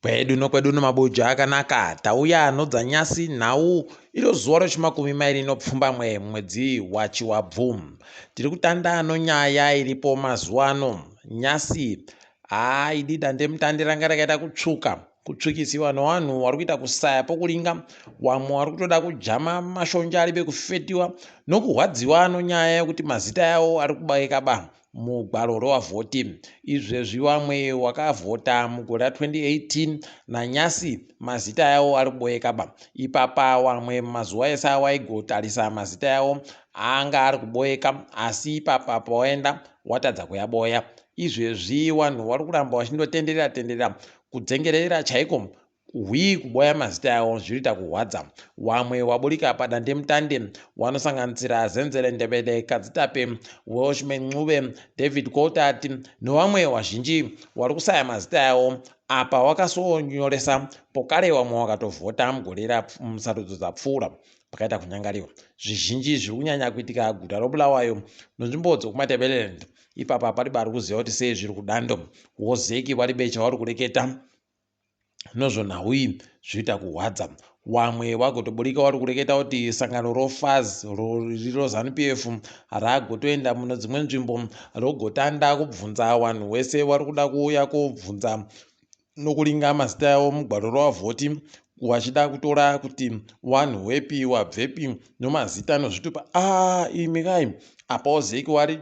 Kwedu nokwedu nomabuja akanaka tauya nodzanyasi nhau iro zuva rechimakumi mairi nopfumbamwe mwedzi wachiwabvu. Tiri kutanda nonyaya iripo mazuva ano nyasi haa idi dandemutande ranga rakaita kutsvuka kutsvukisiwa nowanhu wari kuita kusaya pokuringa wamwe wari kutoda kujama mashonja aribe kufetiwa nokuhwadziwa nonyaya yokuti mazita yawo ari kubaika ba mugwaro rewavhoti. Izvezvi vamwe wakavhota mugore ra 2018 nanyasi mazita yawo ari kuboyekaba. Ipapa wamwe mazuva ese awaigotarisa mazita yawo anga ari kuboyeka asi ipapa pawaenda watadza kuyaboya. Izvezvi wanhu wari kuramba wachindotenderera tenderera kudzengerera chaiko Hwii kuboya mazita awo zvinoita kuhwadza. Wamwe waburika padandemutande wanosanganisira Zenzele Ndebele, Kadzitape, Welshman Ncube, David Coltart newamwe wazhinji wari kusaya mazita awo apa wakasonyoresa pokare wamwe wakatovhota mugore musarudzo dzapfuura pakaita kunyangariwa. Zvizhinji zviri kunyanya kuitika guta roBulawayo nenzvimbo dzokuMatabeleland ipapa paribe ari kuziva kuti sei zviri kudando. Wozeki waribe chauri kureketa nozvo nhau iyi zvoita kuhwadza wamwe wagotoburika wari kureketa kuti sangano rofaz riro zanu pf ragotoenda mune dzimwe nzvimbo rogotanda kubvunza wanhu wese wari kuda kuuya kobvunza nokuringa mazita yavo mugwaro rovavhoti wachida kutora kuti wanhu wepi wabvepi nomazita nozvitupa a ah, imi kai apa ozeki wari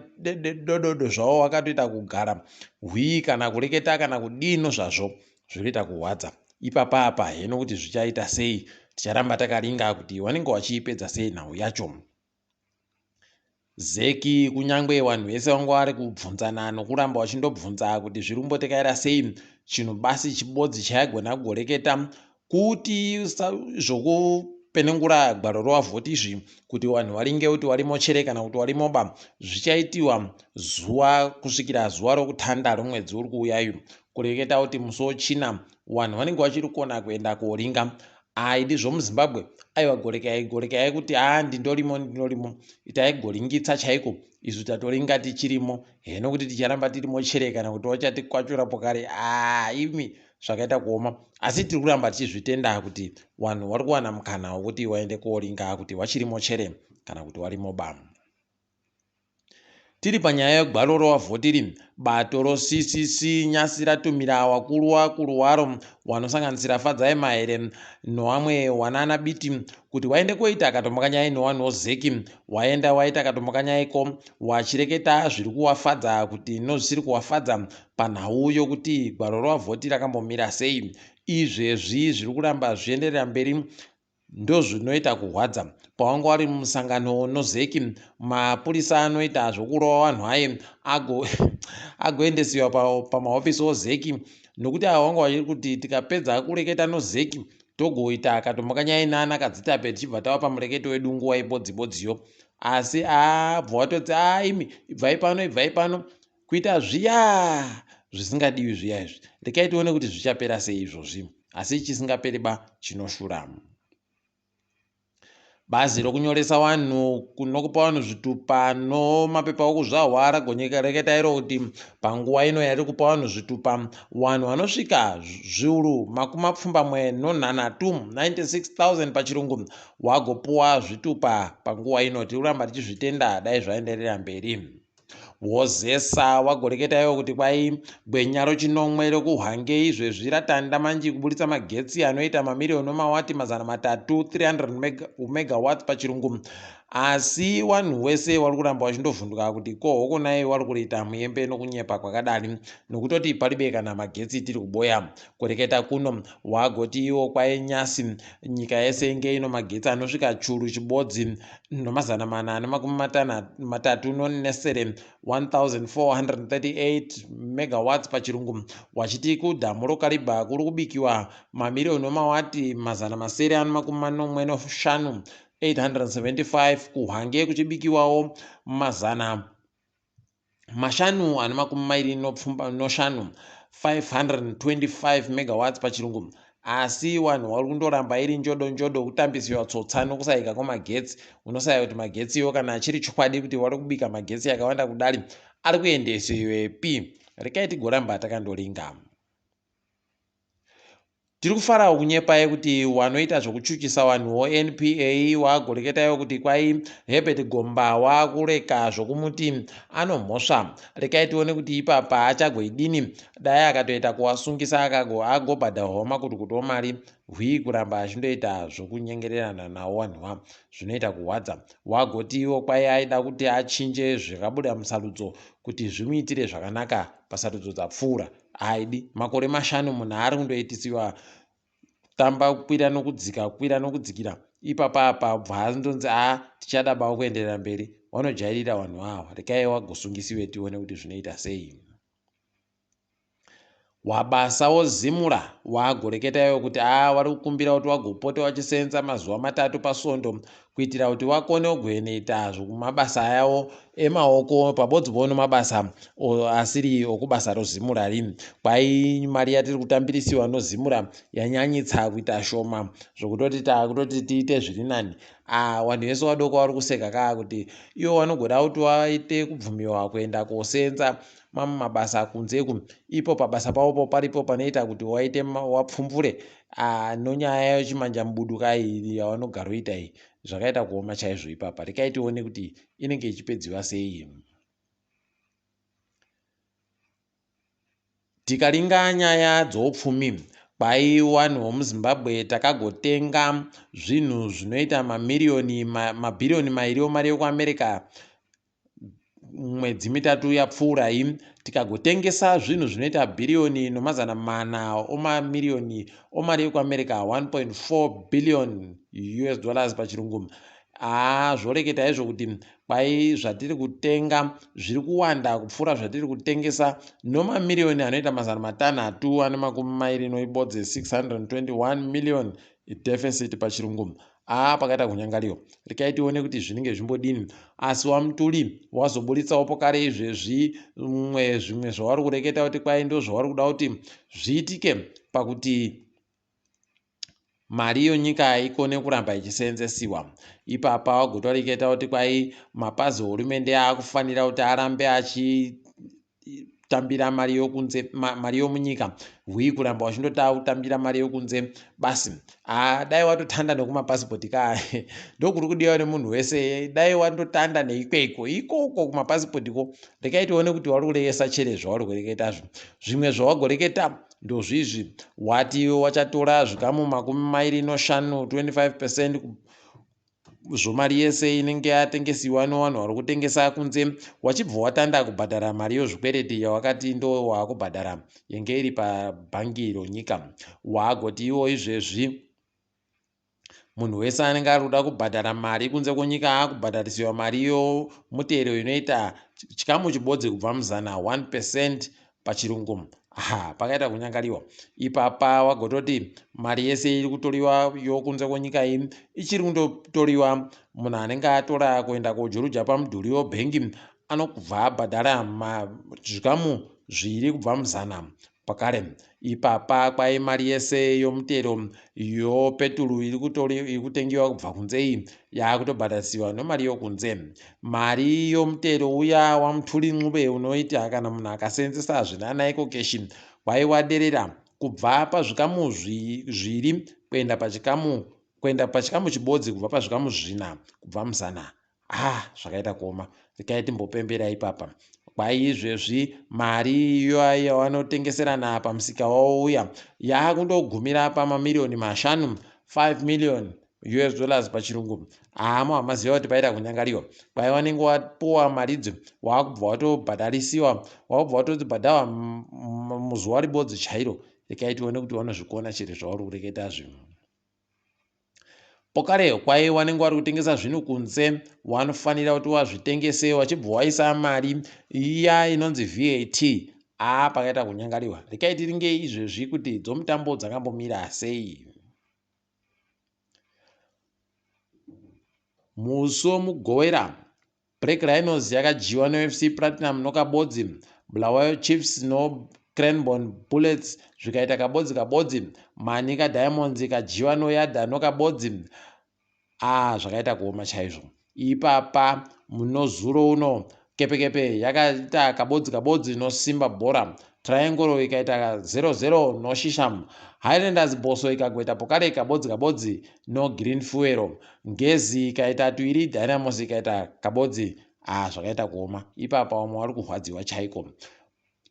dododo zvavo wakatoita kugara hwii kana kureketa kana kudii nozvazvo zvinoita kuhwadza ipapa apa heno kuti zvichaita sei ticharamba takaringa kuti wanenge wachiipedza sei nhau yacho Zeki kunyangwe vanhu vese vanga vari kubvunzana nokuramba vachindobvunza kuti zviri kumbotekaira sei chinhu basi chibodzi chaigona kugoreketa kuti zvokupenengura gwaro rovavhoti izvi kuti vanhu varinge kuti warimo chere kana kuti warimoba zvichaitiwa zuva kusvikira zuva rokutanda romwedzi uri kuuyayu kureketa kuti musi wechina vanhu vanenge vachiri kukona kuenda koringa Ayi ndizvo muZimbabwe aiwa gorekai gorekai kuti haa ndindorimo ndindorimo itai goringitsa chaiko isu tatoringa tichirimo heno kuti ticharamba tirimo chere kana kuti wachatikwachura pokare aa imi zvakaita kuoma asi tiri kuramba tichizvitenda kuti vanhu vari kuwana mukana wekuti waende koringa kuti wachirimo chere kana kuti warimo bamu. Tiri panyaya yegwaro rovavhoti iri, bato roCCC nyasi ratumira wakuru wakuru waro wanosanganisira Fadzai Mahere nowamwe wanana Biti kuti waende koita katombokanyai nowanhu Zeki waenda waita katombokanyaiko wachireketa zviri kuwafadza kuti nozvisiri kuwafadza panhau yokuti gwaro rovavhoti rakambomira sei. Izvezvi zviri kuramba zvichienderera mberi Ndozvinoita kuhwadza pawanga wari mumusangano nozeki mapurisa anoita zvokurova vanhu aye ago agoendesiwa pamahofisi ozeki nokuti ava wanga wachiri kuti tikapedza kureketa nozeki togoita katombokanyai nana kadzitape tichibva tava pamureketo wedu nguva ibodzibodziyo asi abva watoti aimi ibvai pano ibvai pano kuita zviya zvisingadiwi zviya izvi rekai tione kuti zvichapera sei izvozvi asi chisingaperi ba chinoshura bazi rokunyoresa vanhu nokupa vanhu zvitupa nomapepa okuzvahwa ragonyeka reketa iro kuti panguva ino yariri kupa vanhu zvitupa vanhu vanosvika zviuru makumi mapfumbamwe nonhanhatu 96000 pachirungu wagopuwa zvitupa panguva ino tiri kuramba tichizvitenda dai zvaenderera mberi Wozesa wagoreketa iwe kuti kwai gwenya rochinomwe rokuHwange izvezvi ratanda manji kuburitsa magetsi anoita mamiriyoni omawati 300 300 megawatts pachirungu asi wanhu wese wari kuramba wachindovhunduka kuti ko hokonai wari kuriita muyembe nokunyepa kwakadani nokutoti paribe kana magetsi tiri kuboya kureketa kuno wagoti iwo kwai nyasi nyika yese inge ino magetsi anosvika churu chibodzi nomazana mana nemakumi matatu nonesere 1438 megawatts pachirungu wachiti kudhamu rokaribha kuri kubikiwa mamiriyoni omawati 675 ano 875 kuhwange kuchibikiwawo 525 525 megawatts pachirungu asi wanhu wari kundoramba iri njodo njodo kutambisiwa tsotsa nokusaika kwemagetsi unosaya kuti magetsi iwo kana achiri chokwadi kuti wari kubika magetsi yakawanda kudari ari kuendeswepi rekai tigoramba takandoringa. Tiri kufarawo kunyepai kuti wanoita zvokuchuchisa wanhuwo NPA wagoreketaiwo kuti kwai Herbert Gomba wakureka zvokumuti anomhosva. Rekai tione kuti ipapa achagoidini. Dai akatoita kuwasungisa akago agobhadharwawo makutukutu omari hwii kuramba achindoita zvokunyengererana nawo wanhuwa zvinoita kuhwadza. Wagotiwo kwai aida kuti achinje zvakabuda musarudzo kuti zvimuitire zvakanaka pasarudzo dzapfuura. Haidi makore mashanu munhu ari kundoitisiwa tamba kukwira nokudzika kukwira nokudzikira ipapa apa bva andonzi a tichada bawo kuenderera mberi wanojairira vanhu awa rekai wagosungisiwe tione kuti zvinoita sei. Wabasa wozimura wagoreketa iwe kuti a wari kukumbira kuti wagopote wachisenza mazuva matatu pasvondo kuitira kuti wakone kugoenoita zvokumabasa ayawo emaoko pabodzi pono mabasa asiri okubasa rozimura rini. Kwai mari yatiri kutambirisiwa nozimura yanyanyitsa kuita shoma zvokutoti takutoti tiite zviri nani. Ah, vanhu vese vadoko vari kuseka kaa kuti ivo vanogoda kuti vaite kubvumiwa kuenda kosenza mamwe mabasa kunze uku ipo pabasa pavopo paripo panoita kuti waite wapfumbure. Ah, nonyaya yechimanja mubudu ka iyi yavanogaroita iyi zvakaita kuoma chaizvo ipapa. Rekai tione kuti inenge ichipedziwa sei. Tikaringa nyaya dzoupfumi, kwai vanhu vomuZimbabwe takagotenga zvinhu zvinoita mamiriyoni mabhiriyoni mairi omari yekuAmerica mwedzi mitatu yapfuura iyi, tikagotengesa zvinhu zvinoita bhiriyoni nomazana mana omamiriyoni omari yekuAmerica, 1.4 billion US dollars pachirungu. Haa, zvoreketa izvo kuti kwai zvatiri kutenga zviri kuwanda kupfuura zvatiri kutengesa nomamiriyoni anoita 621, 621 million deficit pachirungu. Aa, pakaita kunyangariwa. Rekai tione kuti zvinenge zvimbodini. Asi waMutuli wazoburitsawo pokare izvezvi mwe zvimwe zvavari kureketa kuti kwai ndo zvavari kuda kuti zviitike pakuti mari yonyika ikone kuramba ichisenzesiwa. Ipapa wagotoreketa kuti kwai mapazi ehurumende aakufanira kuti arambe achitambira mari yokunze, mari yomunyika, hwii kuramba wachindotambira mari yokunze basi. Ah, dai watotanda nekumapasipoti ka ndokuri kudiwa nemunhu wese, dai wandotanda neikweko ikoko kumapasipoti ko. Rekai tione kuti wari kurekesa chere zvauri kureketazvo. Zvimwe zvawagoreketa ndozvizvi, wati wachatora zvikamu 25, 25% zvomari yese inenge yatengesiwa nevanhu vari kutengesa kunze, wachibva watanda kubhadhara mari yozvikwereti yawakati ndo waakubhadhara yenge iri pabhangi ronyika. Waagoti iwo izvezvi munhu wese anenge ari kuda kubhadhara mari kunze kwenyika aakubhadharisiwa mari yomutero inoita chikamu chibodzi kubva muzana, 1% pachirungu. Aha, pakaita kunyangariwa ipapa. Wagototi mari yese iri kutoriwa yokunze kwenyika iyi ichiri kundotoriwa. Munhu anenge atora kuenda kojuruja pamudhuri webhengi anobva abhadhara zvikamu 2 kubva muzana pakare. Ipapa kwai mari yese yomutero yopeturu iri kutengiwa kubva kunze iyi yaakutobhadharisiwa nomari yokunze. Mari yomutero uya waMutuli Ncube unoita kana munhu akasenzesa zvinana EcoCash kwai waderera kubva pazvikamu 2 kuenda pachikamu chibodzi kubva pazvikamu 4 kubva muzana. Ah, zvakaita kuoma. Rekai timbopembera ipapa. Kwai izvezvi mari iyo yavanotengeserana pamusika wavo uya yaakundogumira pamamiriyoni 5, 5 million US dollars pachirungu. Hama hamaziva kuti paita kunyangariwa. Kwai vanenge wapuwa maridzo waakubva watobhadharisiwa, wakubva watodzibhadharwa muzuva ribodzi chairo. Rekai tione kuti vanozvikona chete zvauri kureketa zvinhu. Pokare kwai wanenge wari kutengesa zvinhu kunze wanofanira kuti wazvitengese wachibva waisa mari iya inonzi VAT. Aa, pakaita kunyangariwa. Rekai tiringe izvezvi kuti dzomutambo dzakambomira sei. Musi woMugovera, Black Rhinos yakadyiwa neFC Platinum nokabodzi, Bulawayo Chiefs noCranborne Bullets zvikaita kabodzi kabodzi, Manica Diamonds ikadyiwa noYadah nokabodzi. Ah, zvakaita kuoma chaizvo. Ipapa munozuro uno Kepekepe yakaita kabodzi kabodzi noSimba Bhora. Triangle ikaita 0-0 noShisham. Highlanders Bosso ikagoita pokare kabodzi kabodzi noGreen Fuel. Ngezi ikaita tuiri, Dynamos ikaita kabodzi. Ah, zvakaita kuoma ipapa, vamwe vari kurwadziwa chaiko.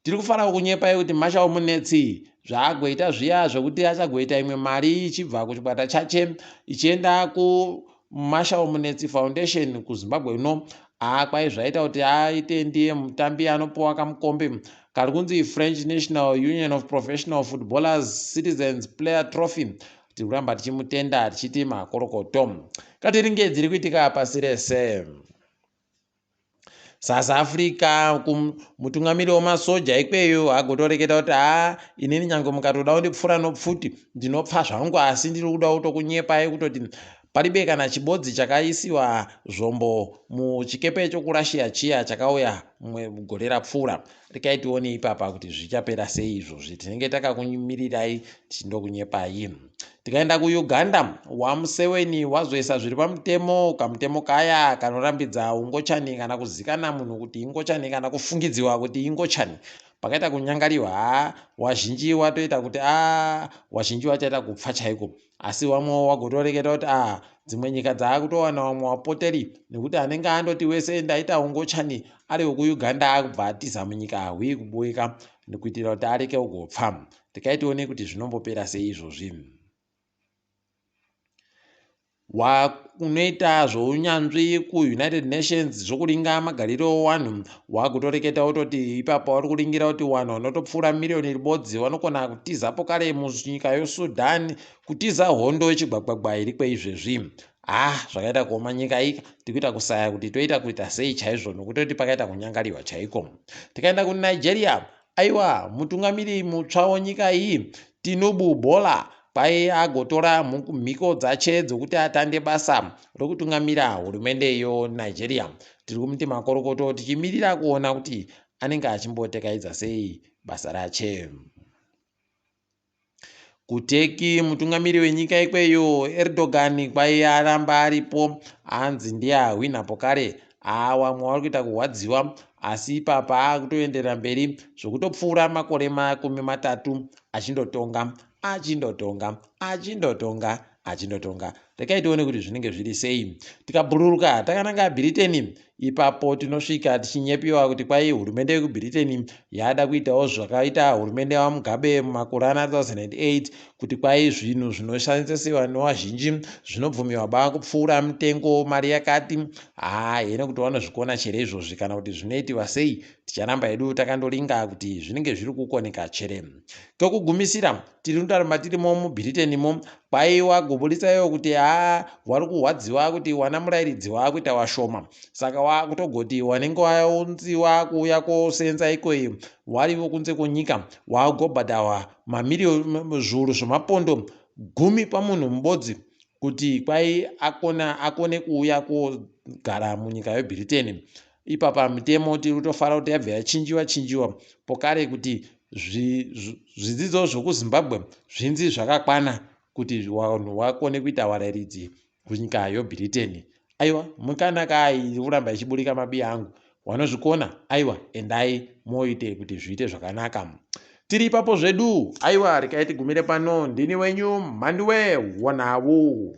Tiri kufara kunyepai kuti Marshall Munetsi zvaagoita zviya zvekuti achagoita imwe mari ichibva kuchikwata chache ichienda kuMarshall Munetsi Foundation kuZimbabwe ino. Kwai zvaita kuti aite ndiye mutambi anopuwa kamukombe kari kunzi French National Union of Professional Footballers Citizens Player Trophy. Tiri kuramba tichimutenda tichiti makorokoto. Katiringe dziri kuitika pasi rese. South Africa, mutungamiri wemasoja ikweyo agotoreketa kuti haa, inini nyange mukatoda kundipfura nopfuti ndinopfa zvangu, asi ndiri kuda kutokunyepai kutoti paribe kana chibodzi chakaisiwa zvombo muchikepe chokuRussia chiya chakauya gore rapfuura. Rekai tione ipapa kuti zvichapera sei izvozvi. Tinenge takakumirirai tichindokunyepai. Tikaenda kuUganda, waMuseveni wazoisa zviri pamutemo kamutemo kaya kanorambidza ungochani kana kuzikana munhu kuti ingochani kana kufungidziwa kuti ingochani. Pakaita kunyangariwa, haa, wazhinji watoita kuti a wazhinji wachaita kupfa chaiko. Asi vamwe wagotoreketa kuti a dzimwe nyika dzaakutowana vamwe vapoteri, nekuti anenge andoti wese ndaita ungochani ari wekuUganda akubva atiza munyika, hwi kubuika nekuitira kuti areke kugopfa. Rekai tione kuti zvinombopera sei izvozvi. Unoita zvounyanzvi kuUnited Nations zvokuringa magariro evanhu wakutoreketa wototi ipapo vari kuringira kuti vanhu vanotopfuura miriyoni ribodzi vanokona kutizapo kare munyika yoSudan, kutiza hondo yechigwagwagwa iri kweizvezvi. Ah, zvakaita kuoma nyika ika, tikuita kusaya kuti toita kuita sei chaizvo, nokutoti pakaita kunyangariwa chaiko. Tikaenda kuNigeria, aiwa, mutungamiri mutsva wenyika iyi, Tinubu Bola, kwai agotora mhiko dzache dzokuti atande basa rokutungamira hurumende yoNigeria. Tiri kumuti makorokoto, tichimirira kuona kuti anenge achimbotekaidza sei basa rache. KuTurkey, mutungamiri wenyika ikweyo Erdogan kwai aramba aripo, anzi ndiye ahwinapo kare. Haa, vamwe vari kuita kurwadziwa, asi ipapa akutoenderera mberi zvokutopfuura makore 30 achindotonga, achindotonga, achindotonga, achindotonga. Rekai tione kuti zvinenge zviri sei. Tikabhururuka takananga Britain, ipapo tinosvika tichinyepiwa kuti kwai hurumende yekuBritain yada kuitawo zvakaita hurumende yaVaMugabe mumakore ana 2008, kuti kwai zvinhu zvinoshandisiwa nevazhinji zvinobvumiwa ba kupfuura mutengo mari yakati. Haa, hene kuti vanozvikona chere izvozvi kana kuti zvinoitiwa sei, ticharamba hedu takandoringa kuti zvinenge zviri kukoneka chere. Kekugumisira, tiri mutaramba tirimo muBritainimo, kwaiwa goburitsa kuti haa, vari kurwadziwa kuti wana murayiridzi waakuita washoma, saka wakutogoti wanenge waunzi wakuuya kosenza ikweyo warivo kunze kwenyika waagobhadharwa mamiriyoni zviuru zvemapondo 10 pamunhu mubodzi, kuti kwai akona akone kuuya kogara munyika yeBritain. Ipapa mitemo tiri kutofara kuti yabva yachinjiwa chinjiwa pokare, kuti zvidzidzo zvokuZimbabwe zvinzi zvakakwana kuti vanhu vakone kuita varairidzi kunyika yoBritain. Aiwa, mukanaka iri kuramba ichiburika mabiya angu. Vanozvikona, aiwa, endai moite kuti zviite zvakanaka. Tiri ipapo zvedu. Aiwa, rekai tigumire pano. Ndini wenyu Mhanduwe Wonawo.